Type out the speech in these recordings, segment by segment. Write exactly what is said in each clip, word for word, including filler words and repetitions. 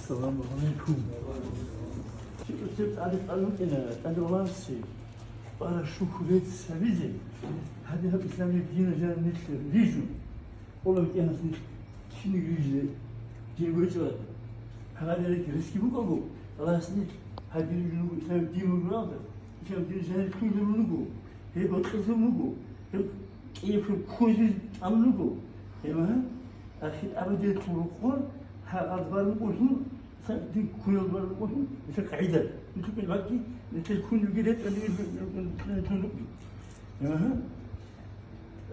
Саламу гӀалайкум. Чи усеб тӀаде тӀалукӀина, тӀаде валаси, бара шукрец сабизе, гьади гьаб исламияб дин жан нилъер рижу. Ола кӀенас нилъ чиниги рижизе дин гьечӀо. Гьаб гьареги риски букӀаго, Аллагьас нилъ гьадин рижун руго исламияб дин вугевалда, исламияб дин жанир лъугьун руго, гьеб бокьизабун буго, гьеб кӀияб ккозе тӀамун руго. Гьеб, гьа? Ахир абадиятул рокъор гьа гьадбарун къулъун, исламияб дин ккунал барун къулъун, нилъер къагӀида. Нилъер бакӀги, нилъер ккун руги ретӀа, нилъер ккун руги. Гьеб, гьа?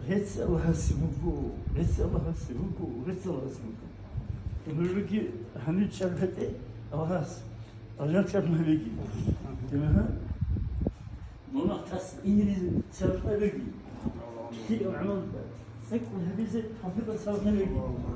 Рецц Аллагьасе буго, рецц Аллагьасе буго, рецц Аллагьасе буго. Нужеги гьанив чӀар гьатӀе Аллагьас, Аллагь чӀар гьабеги. Гьеб, гьа? Мунагь тӀаса инизе сабаблъи гьабеги. ЛъикӀаб гӀамал цӀикӀкӀун гьабизе тавфикъ сабаблъи гьабеги.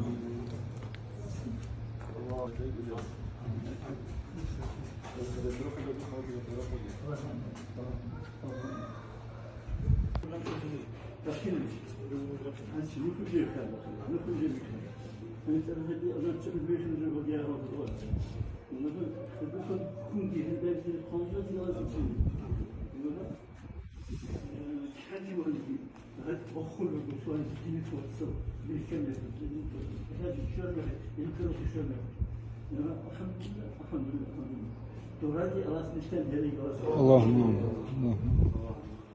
اللهم آمين. اللهم آمين.